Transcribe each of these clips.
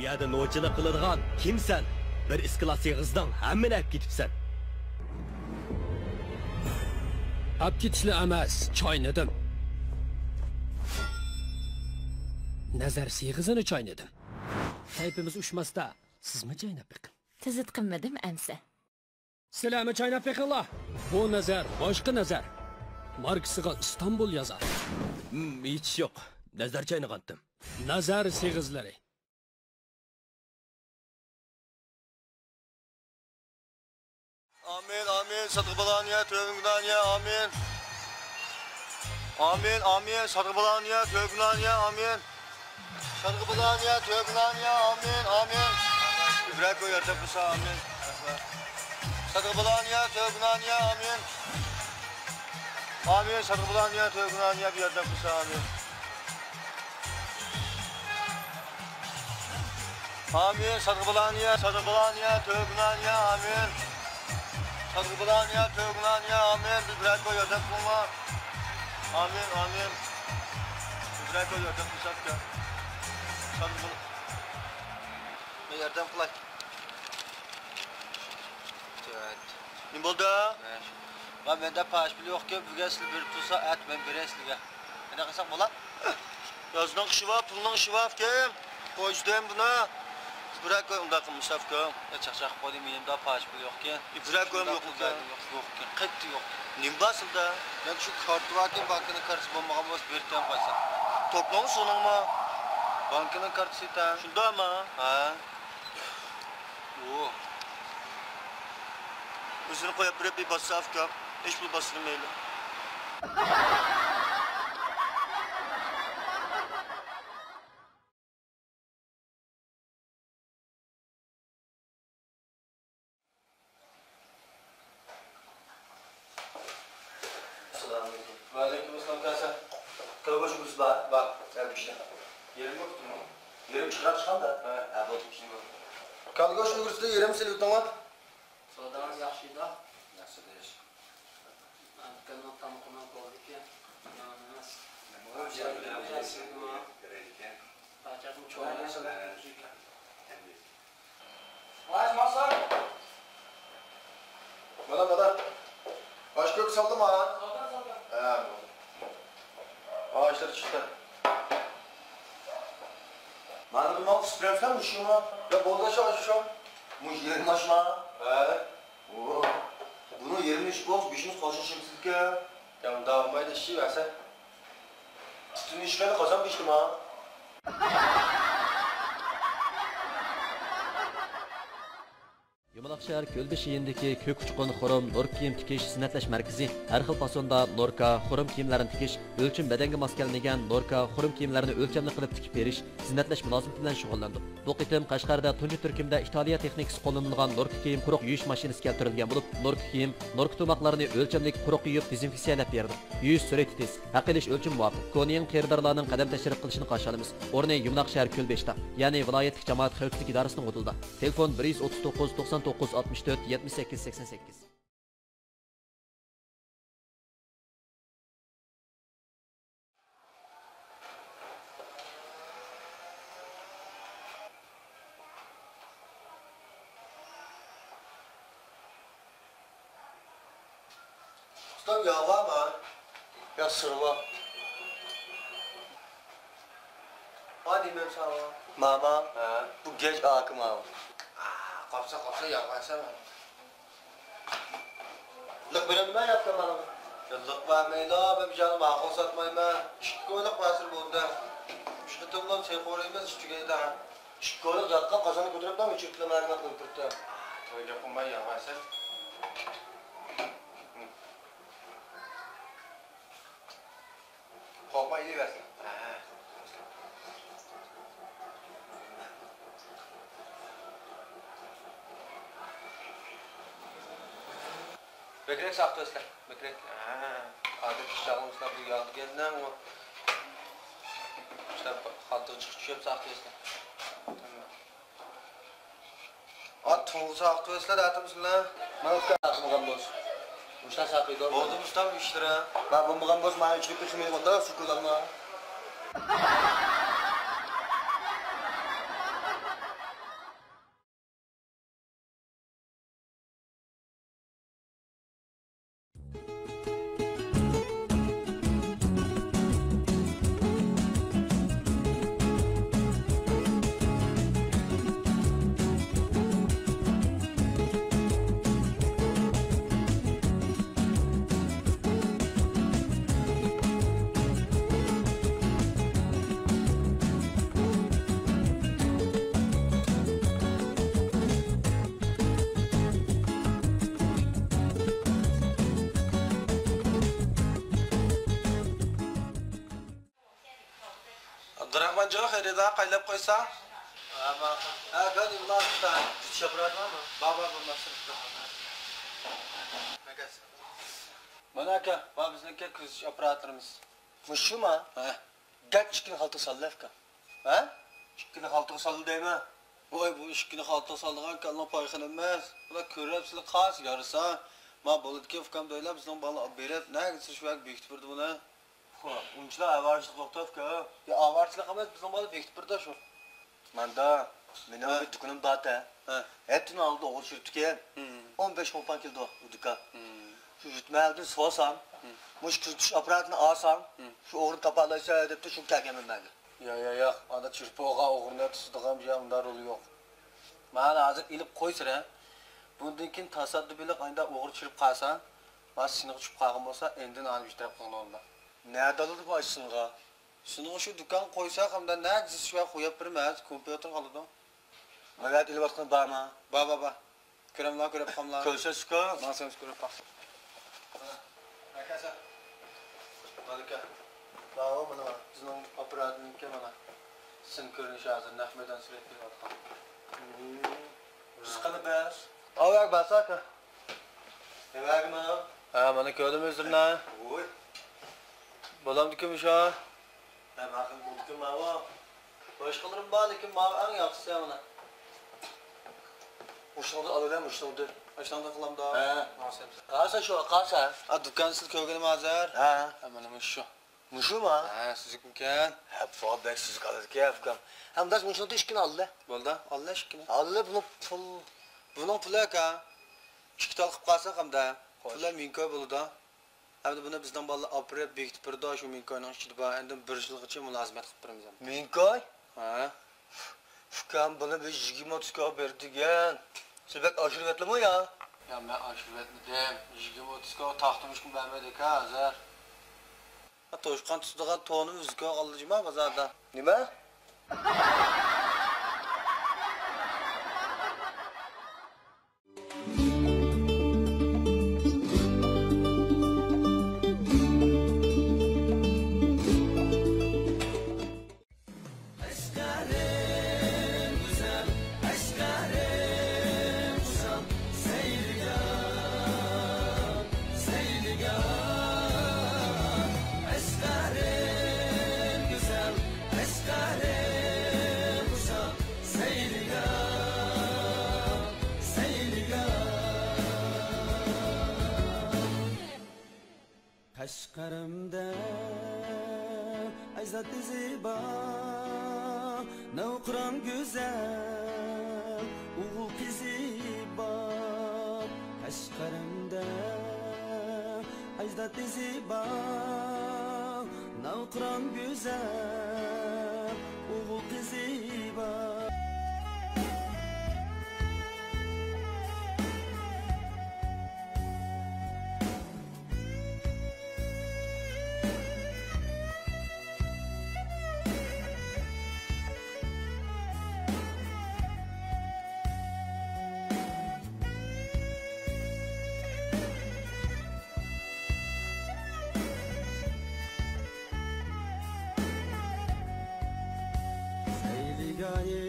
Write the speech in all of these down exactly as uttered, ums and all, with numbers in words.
يەردە نوچىلىق قىلىدىغان كىمسەن؟ بىر ئىسكىلات سېغىزدىڭ، ھەممىنى ئەپ كېتىپسەن. ئەپ كېتىشلا ئەمەس، چاينىدىم. نەزەر سېغىزىنى چاينىدىم. كەيپىمىز ئۇشماستا، سىزمۇ چايناپ بېقىڭ. تۈزۈت قىلمىدىم ئەمسە. سىلەرمۇ چايناپ بېقىڭلار. بۇ نەزەر، باشقا نەزەر. ماركىسىغا ئىستانبۇل يازار. ھىم، ھېچ ئىش يوق. نەزەر چاينىغانتىم. نەزەر سېغىزلىرى. ئامىن، ئامىن. سادىقە بالانىيە، تۆبىنانىيە، ئامىن. ئامىن، ئامىن. سادىقە بالانىيە، تۆبىنانىيە، ئامىن. سادىقە بالانىيە، تۆبىنانىيە، ئامىن، ئامىن. ئىبراھىم ياردەم قىلسا، ئامىن. سادىقە بالانىيە، تۆبىنانىيە، ئامىن. ئامىن. سادىقە بالانىيە، تۆبىنانىيە، بىر ياردەم قىلسا، ئامىن. ئامىن. سادىقە بالانىيە، سادىقە بالانىيە، تۆبىنانىيە، ئامىن. سادىقە بالانىيە، تۆبىنانىيە، ئامىن. بىر بىرەر كوي ياردەم قىلىڭلار. ئامىن، ئامىن. بىر بىرەر كوي ياردەم قىلساككەن. سادىقە بال-، مەن ياردەم قىلاي. نېمە بولدى؟ ۋا مەندە پاش پۇل يوقكەن، بۈگۈن سىلەر بېرىپ تۇرسا، ئەتە مەن بېرەي سىلەرگە. قانداق قىلساق بولا؟ يازنىڭ قىشى بار، پۇلنىڭ ئىشى بار ئۇكام. قويسىدىم بۇنى. بىرەر كوي ئۇنداق قىلمىسا ئۇكام. يا چاقچاق قىلىپ قويدى، مېنىڭدە پاش پۇل يوقكەن. بىرەر كويۇم يوق ئۇكام. يوق، يوقكەن، قەتئىي يوق. نېمە بار سىلەردە؟ مەن شۇ كارتا باركەن، بانكىنىڭ كارتىسى بولمىغان بولسا بېرىپ قويسام. توپنىڭمۇ سۇنىڭمۇ؟ بانكىنىڭ كارتىسى تەڭ. شۇنداقمۇ؟ ھە. ئۇ. ئۆزىنى قويۇپ بېرىپ بىر باسسا ئۇكام. ھېچ پۇل باسسىمۇ مەيلى. ئەسسالامۇئەلەيكۇم. ۋەئەلەيكۇم ئەسسالام، كەلسە. كالا گۆش ئۈلگۈسى بار؟ بار. ھە، بىر ئىشلە. يېرىم بوپتۇمۇ؟ يېرىم چىقىراپ چىقامدا. ھە. ھە، بولدى، ئىشلىمە. كالا گۆش ئۈلگۈسىدە يېرىم سېلىۋېتىڭلار. سوداڭىز ياخشىدا؟ ياخشى دېيىش. ئاكامنىڭ تامىقىمۇ بولىدىكەن. يامان ئەمەس. نېمە بولۇپ يەيدىكەن؟ ۋاي، ماڭسان. مانا، مانا. ئاش كۆك سالدىم ھا. سالدىم، سالدىم. ھە، بولدى. ئاشلار چىقتى. مانا بۇ ماڭا قىسىپ بېرەمسەن مۇشۇنى؟ يا بولدى، شۇ، شۇ. مۇ يېرىم ئاشما. ھە. ئۇ، بۇنىڭ يېرىمى ئىش بولسا، بېشىمىز قالسا شىمسىزكەن. يا ئۇنداق بولمايدۇ، ئىششىۋەرسە. تۈتۈن ئىشقىلى قازان بېشىما. يۇمىلاق شەھەر كۆلبېشى يېنىدىكى كۆك ئۇچقۇن خۇرۇم نوركا كىيىم تىكىش سۈننەتلەش مەركىزى ھەر خىل پاسوندا نوركا، خۇرۇم كىيىملەرنى تىكىش، ئۆلچىمى بەدەنگە ماس كەلمىگەن نوركا، خۇرۇم كىيىملەرنى ئۆلچەملىك قىلىپ تىكىپ بېرىش، سۈننەتلەش مۇلازىمىتى بىلەن شۇغۇللىنىدۇ. بۇ قېتىم قەشقەردە تۇنجى تۈركۈمدە ئىتالىيە تېخنىكىسى قوللىنىلغان نوركا كىيىم قۇرۇق يۇيۇش ماشىنىسى كەلتۈرۈلگەن بولۇپ، نوركا كىيىم، نوركا تۇماقلارنى ئۆلچەملىك قۇرۇق يۇيۇپ دېزىنفېكسىيەلەپ بېرىدۇ. يۇيۇش سۈرئىتى تېز، ھەق ئېلىش ئۆلچىمى مۇۋاپىق. كونىيىڭ خېرىدارلارنىڭ قەدەم تەشرىپ قىلىشىنى قارشى ئالىمىز. ئورنى يۇمىلاق شەھەر كۆلبېشىدا، يەنى ۋىلايەتلىك جامائەت خەۋپسىزلىكى ئىدارىسىنىڭ ھوتېلىدا. تېلېفون: بىر يۈز ئوتتۇز توققۇز، توقسان توققۇز، ئاتمىش تۆت، يەتمىش سەككىز، سەكسەن سەككىز. ئۇستام، ياغ بارمۇ؟ ياق، سىر بار. ھە دېمەم ساڭا. ماما، ھە؟ بۇ گەج ئاكا ماۋۇ. ئا، قاپسا، قاپسا، ياغ بەرسەم. لىق بېرەمدىمەن ياپكەن مانا. لىق بەرمەيلا، مەن بىر جانىم ئاقىل ساتمايمەن. ئىككى كويلۇق بەرسىلا بولدى. ئۈچ قېتىملام سېخ ئورىيمىز، ئۈچ تۈگەيدۇ. ئىككى كويلۇق ياتقان قازاننى كۆتۈرۈپ، ئۈچ قېتىم ئەرمەن قىلىپ تۇرۇپتۇ. توي گەپ قىلماي ياغ بەرسەم. قورقما، ئېلىۋەرسىلە. بەكرەك ساقىتىۋەرسىلە، بەكرەك. ھە، ئادەتتە چاغلىمىسىلەر بۇ ياغ دېگەننىڭ ئۇ. شۇنداق خالتىغا چىقىپ چۈشۈپ ساقىتىۋەرسىلە. ئات توغرا ساقىتىۋەرسىلە، دەتىمسىلە. مانا ئۇكا ساقىمىغان بولسا. مۇشۇلار ساقىيدۇ. بولدى مۇستام ئىشلىرى. ما بولمىغان بولسا، مانا ئىچىگە بېقىمىز، مۇندا سۇ كۆرۈلەمما؟ قىرىق مىڭ جۇ خېرىدار قايلاپ قويسا. ھە، ماقۇل. ھە، بەل، ئىملا تۇتا. كۈزىتىش ئاپپاراتى بارمۇ؟ بار، بار، بار، بار. مانا ئاكا، بار بىزنىڭكى كۈزىتىش ئاپپاراتلىرىمىز. مۇشۇما؟ ھە. گەپ ئىككىنى خالتىغا سالدى ئۇكام. ھە؟ ئىككىنى خالتىغا سالدى دەيمەن. ۋاي، بۇ ئىككىنى خالتىغا سالىدىغان كاللىنىڭ پايخىنى ئەمەس. بۇلار كۆرۈپ سىلى قاس يارىسا. ما بولىدىكەن ئۇكام دەيلا، بىزنىڭ بالىلار بېرىپ نەگە سىلى شۇ يەرگە بېكىتىپ بېرىدۇ بۇنى. خو، ئۇنچىلا ئاۋارىچىلىق يوقتا ئۇكا. يا، ئاۋارىچىلىق ئەمەس، بىزنىڭ بالا بېكىتىپ بېرىدۇ شۇ. ماندا، مېنىڭ ھە. بىر دۇكىنىم بار-تە. ھە. ھەپتىنىڭ ئالدىدا ئوغرى چۈشۈرۈپتىكەن. ھىم. ئون بەش مىڭ پان كېلىدۇ ئۇ دۇكان. ھىم. شۇ يۈرتمە ئەلدىن سورىسام، ھىم. مۇشۇ كۆزىتىش ئاپپاراتىنى ئالساڭ، ھىم. شۇ ئوغرىنى تاپالايسەن دەپتۇ، شۇ كەلگەنمەن مەگە. ياق، ياق، ياق. ئانا چۈشۈرۈپ بولغان ئوغرىنى تۇتىدىغان بىر ئۇنداق رولى يوق. مانا ھازىر ئېلىپ قويسىرە. بۇندىن كېيىن تاسادىپىيلىق ئايدا ئوغرى چۈشۈرۈپ قالسا، مانا سىنغا چۈشۈپ قالغان بولسا، ئېندىن ئانا بىر تەرەپ قىلغىنى بولىدۇ. نەدە ئالىدۇ بۇ ئاشسىنغا؟ سېنىڭ شۇ دۇكان قويساق، ئەمدى نەگە زىچ ۋە قويۇپ بېرىمىز، كومپيۇتېر قالىدۇ. مەۋەت ئېلىۋاتقان بارمۇ؟ بار، بار، بار. كۆرەملا، كۆرۈپ قالاملا. كۆرسەتسىكۇ. ماڭسىڭىز كۆرۈپ باقسۇن. ئاكا، مالىكا. باۋۇ، مانا بىزنىڭ ئاپپاراتنىڭكى مانا. سىن كۆرۈنۈشى ھازىر نەق مەيدان سۈرەتكە كېلىۋاتقان. بىز قېنى بەس؟ ئاۋاق بەس ئاكا. نېمەگىمۇ؟ ھە، مانا كۆردۈم ئۆزۈمنى. ۋوي. بولامدىكىن مۇشۇ؟ ھە، ماقۇل بولدىكىن ماۋۇ. باشقىلىرىم بار، لېكىن ماۋۇ ئەڭ ياخشىسى مانا. مۇشۇنىڭدىن ئالىۋەر، مۇشۇنىڭدىن. ئاشۇنىڭدىن قىلامدا. ھە. ماڭسەن. قارىسا شۇ، قارىسا. ھە، دۇكان سىز كۆرگىنىم ھازىر. ھە. ھە، مانا مۇشۇ. مۇشۇمۇ؟ ھە، سۈزۈكمىكەن؟ ھە، بۇ بەك سۈزۈك ئالىدىكەن ئۇكام. ھە، مۇنداق مۇشۇنىڭدىن ئىككىنى ئالدى. بولدى، ئالدى ئىككىنى. ئالدى، بۇنىڭ پۇل، بۇنىڭ پۇلى ئاكا. ئىككى تال قىلىپ قالساق ئەمدى. خوش. پۇلى مىڭ كوي بولىدۇ. ئەمدى بۇنى بىزنىڭ بالىلار ئاپىرىپ بېكىتىپ بېرىدۇ، شۇ مىڭ كوينىڭ ئىچىدە بار. ئەمدى بىر يىلغىچە مۇلازىمەت قىلىپ بېرىمىز ئەمدى. مىڭ كوي؟ ھە. ئۇكام، بۇنى بىز يىگىرمە ئوتتۇز كويغا بېرىدىكەن. سىز بەك ئاشۇرۇۋەتتىڭمۇ يا؟ يا، مەن ئاشۇرۇۋەتمىدىم. يىگىرمە ئوتتۇز كوي تاختا مۇشۇقنى بەرمەيدىكەن ھازىر. توشقان تۇتىدىغان تونىمۇ ئۈزۈك ئالغانلا جۇما بازاردا. نېمە؟ قەشقىرىمدە ئەجداد ئىزى بار، نەۋقىران گۈزەل ئوغۇل قىزى بار. قەشقىرىمدە ئەجداد ئىزى بار، نەۋقىران گۈزەل ئوغۇل قىزى بار. سەيلىگاھى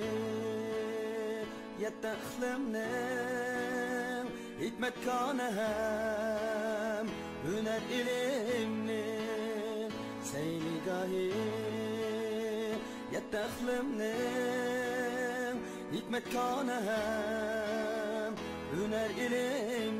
يەتتە ئىقلىمنىڭ ھېكمەت كانى ھەم ھۈنەر ئىلىمنىڭ سەيلىگاھى، يەتتە ئىقلىمنىڭ ھېكمەت كانى ھەم ھۈنەر ئىلىم